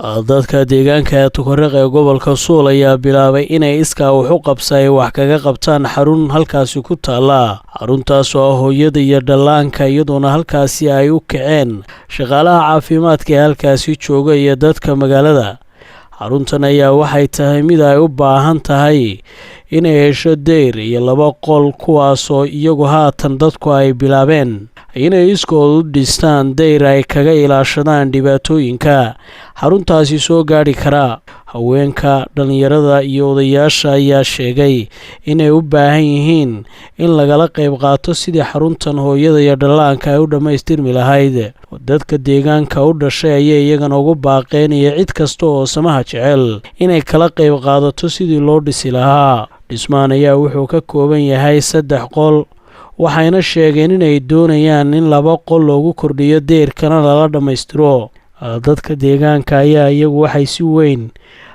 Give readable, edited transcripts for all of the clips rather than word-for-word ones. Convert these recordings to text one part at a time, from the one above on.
Dadka deegaanka Tukaraq ee gobolka Sool ayaa bilaabay inay iskaa wax u qabsa ay wax kaga qabtaan xarun halkaasi ku taalla, xaruntaas oo ah hooyada iyo dhallaanka, iyadoona halkaasi ay u kaceen shaqaalaha caafimaadka ee halkaasi jooga iyo dadka magaalada. Xaruntan ayaa waxay tahay mid ay u baahan tahay inay hesho deyr iyo laba qol, kuwaasoo iyagu haatan dadku ay bilaabeen inay iskood u dhistaan deyr ay kaga ilaashadaan dhibaatooyinka xaruntaasi soo gaadhi karaa. Haweenka, dhallinyarada iyo odayaasha ayaa sheegay inay u baahan yihiin in lagala qayb qaato sidii xaruntan hooyada iyo dhallaanka ay u dhammaystirmi lahayd. Dadka deegaanka u dhashay ayay iyagana ugu baaqeen iyo cid kasta oo samaha jecel inay kala qayb qaadato sidii loo dhisi lahaa. Dhismahan ayaa wuxuu ka kooban yahay saddex qol, waxayna sheegeen inay doonayaan in laba qol loogu kordhiyo, deyrkana lala dhammaystiro. Dadka deegaanka ayaa iyagu waxay si weyn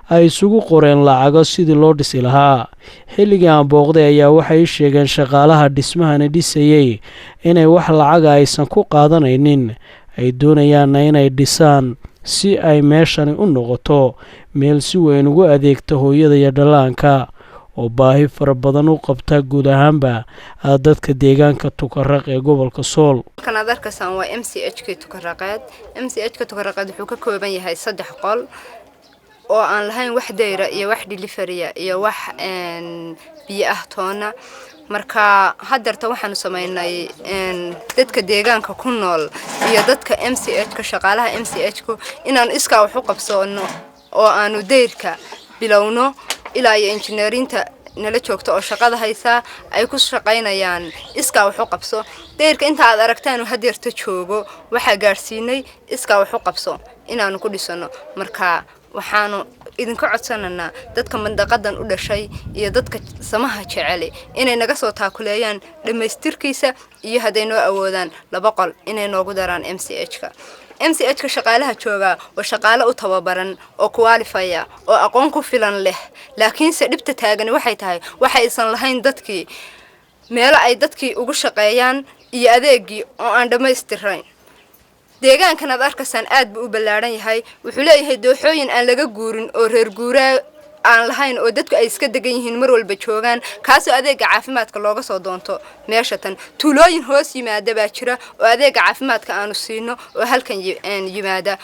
ay isugu qoreen lacago sidii loo dhisi lahaa. Xilligii aan booqday ayaa waxay sheegeen shaqaalaha dhismahani dhisayey inay wax lacaga aysan ku qaadanaynin, ay doonayaanna inay dhisaan si ay meeshani u noqoto meel si weyn ugu adeegta hooyada iyo dhallaanka oo baahi fara badan u qabta guud ahaanba dadka deegaanka Tukaraq ee gobolka Sool. Halkan aad arkaysaan waa MCH k Tukaraqeed. MCH ka Tukaraqeed wuxuu ka kooban yahay saddex qol oo aan lahayn wax dayra iyo wax delivery iyo wax biyo ah toona. Marka haddeerta waxaanu sameynay dadka deegaanka ku nool iyo dadka MCH ka, shaqaalaha MCH ku, inaanu iskaa wax u qabsoono oo aanu dayrka bilowno ilaa iyo injineerinta nala joogta oo shaqada haysaa ay ku shaqaynayaan iskaa wax u qabso. Dayrka inta aad aragtaan hadeerta joogo waxaa gaadhsiinay iskaa wax u qabso inaanu ku dhisano. Marka waxaanu idinka codsanaynaa dadka mandaqadan u dhashay iyo dadka samaha jecele inay naga soo taakuleeyaan dhammaystirkiisa, iyo hadday noo awoodaan laba qol inay noogu daraan MCH ka. MCH ka shaqaalaha joogaa waa shaqaale u tababaran oo qualified oo aqoon ku filan leh, laakiinse dhibta taagani waxay tahay waxaysan lahayn dadkii meelo ay dadkii ugu shaqeeyaan iyo adeegii oo aan dhammaystirayn. Deegaankan aad arkaysaan aad buu u ballaadhan yahay. Wuxuu leeyahay dooxooyin aan laga guurin oo reer guuraa aan lahayn oo dadku ay iska degan yihiin, mar walba joogaan, kaasoo adeega caafimaadka looga soo doonto meesha tan. Tuulooyin hoos yimaada baa jira oo adeega caafimaadka aanu siino oo halkan yimaada.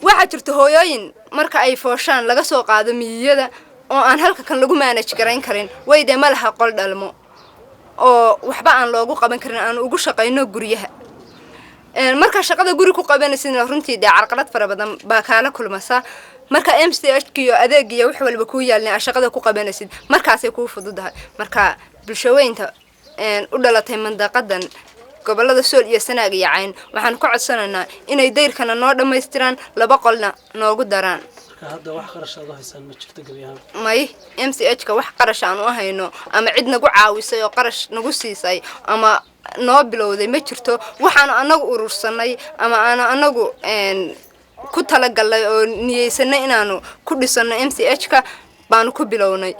Waxaa jirta hooyooyin marka ay fooshaan laga soo qaado miyiyada oo aan halka kan lagu manage garayn karin. Way dee ma laha qol dhalmo oo waxba aan loogu qaban karin, aanu ugu shaqayno guryaha. Markaa shaqada guri ku qabanaysidna runtii dee carqalad fara badan baa kaala kulmasa. Marka MCH iyo adeegiyo wax walba kuu yaalin aa shaqada ku qabanaysid, markaasay kuu fududahay. Marka bulshaweynta u dhalatay mandaqadan gobolada Sool iyo Sanaag iyo Cayn waxaan ka codsanaynaa inay dayrkana noo dhammaystiraan, laba qolna noogu daraan. Hadda wax qarash aad u haysaan ma jirto gebi ahaan? May, MCH ka wax qarash aan u hayno ama cid nagu caawisay oo qarash nagu siisay ama noo bilowday ma jirto. Waxaanu anagu urursanay ama aanu anagu ku talagalnay oo niyeysanay inaanu ku dhisano MCH ka baanu ku bilownay.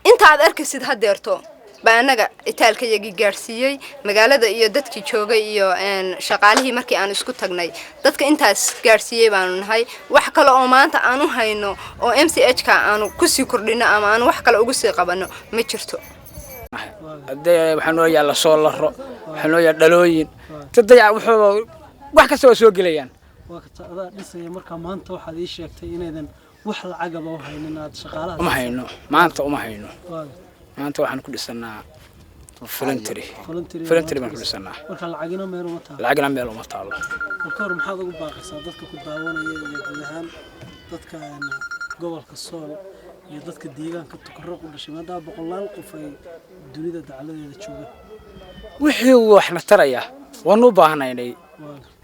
Inta aad arkaysid hadeerto baa anaga itaalkayagii gaadhsiiyey magaalada iyo dadkii joogay iyo shaqaalihii. Markii aan isku tagnay dadka intaas gaadhsiiyey baanu nahay. Wax kale oo maanta aan u hayno oo MCH ka aanu kusii kordhino ama aanu wax kale ugu sii qabano ma jirto. Hadee waxaa noo yaalla soolaro, waxaa noo yaalla dhalooyin dadayac, wuxuu wax kasta waa soo gelayaan. Waa karta adaa dhisaya. Markaa maanta waxaad ii sheegtay inaydan wax lacagaba u haynin aad shaqaalaha. Uma hayno maanta, uma hayno maanta. Waxaan ku dhisanaa voluntary. Voluntary baan ku dhisanaa. Marka lacagina meel uma taalo. Lacagna meel uma taalo. Marka hore maxaad ugu baaqaysaa dadka ku daawanaya iyo guud ahaan dadka gobolka Sool iyo dadka deegaanka Tukaraq u dhashay, maadaama boqolaal qof ay dunida dacaladeeda joogaan? Wixii waxna taraya waanu u baahanaynay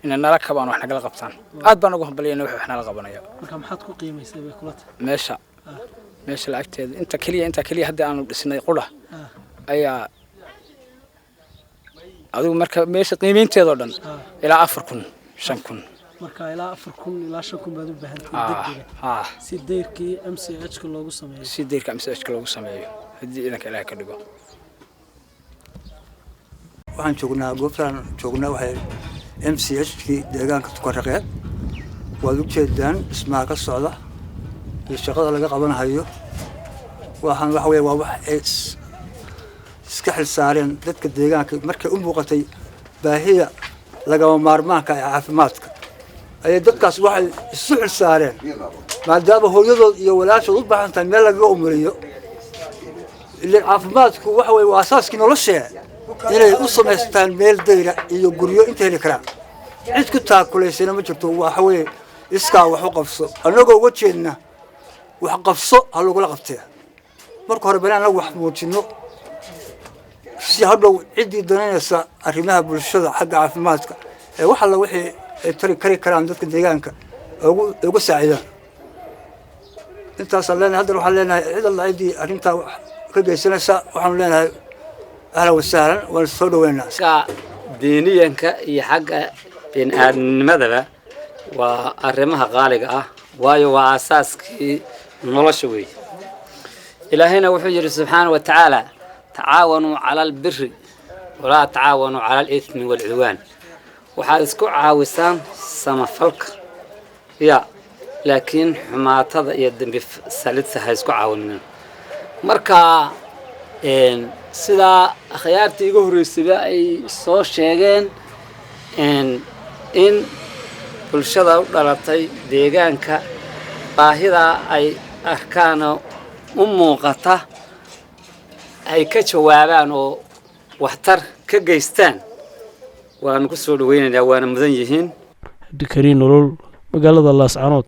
inay nala kabaan, wax nagala qabtaan. Aad baan ugu hambalyayna wixii wax nala qabanaya. Marka maxaad ku qiimaysay bay kula tahay? Meesha lacagteeda inta keliya hadda aanu dhisnay qudha ayaa adigu marka meesha qiimeynteedoo dhan ilaa 4000, 5000. Marka ilaa 4000 ilaa 5000 baad u baahantahay degdega si dayrkii MCH ka loogu sameeyo. Si dayrka MCH ka loogu sameeyo, haddii ciidanka Ilaahay ka dhigo. Waxaan joognaa, goobtaan joognaa waxay MCH kii deegaanka Tukaraqeed. Waad u jeedaan dhismaha ka socda iyo shaqada laga qabanhayo. Waxaan waxa weeye waa wax ay iska xil saareen dadka deegaanka. Markay u muuqatay baahida lagama maarmaanka ee caafimaadka, ayay dadkaas waxay isu xil saareen, maadaama hooyadood iyo walaashood u baahan tahay meel lagaga umuriyo, ileen caafimaadku waxa weye waa asaaskii noloshee, inay u samaystaan meel dayra iyo guryo inta heli karaan. Cid ku taakulaysana ma jirto. Waxa weeye iskaa wax u qabso, annagoo uga jeedna wax qabso ha lagula qabtee. Marka hore bani annagu wax muujino, si hadhow ciddii danaynaysa arrimaha bulshada xagga caafimaadka ee wax alla wixii ay tari kari karaan dadka deegaanka ugu saacidaan. Intaasaan leenahay. Haddana waxaan leenahay cid alla ciddii arrintaa wax ka geysanaysa, waxaanu leenahay ahlan wasahlan, waan soo dhaweynaa. Xagga diiniyanka iyo xagga bini-aadamnimadaba waa arrimaha qaaliga ah, waayo waa aasaaskii nolosha weeye. Ilaahayna wuxuu yidhi subxaana wa tacaala: "Tacaawanuu cala albiri walaa tacaawanuu cala alithmi waalcudwaan." Waxaad isku caawisaan samafalka ya, laakiin xumaatada iyo dembi salidta ha isku caawinin. Marka sidaa akhyaartii iga horreysayba ay soo sheegeen, in bulshada u dhalatay deegaanka baahidaa ay arkaana u muuqata ay ka jawaabaan oo waxtar ka geystaan, waanu ku soo dhaweynaynaa, waana mudan yihiin. Cabdikariin Nolol, magaalada Laascanood.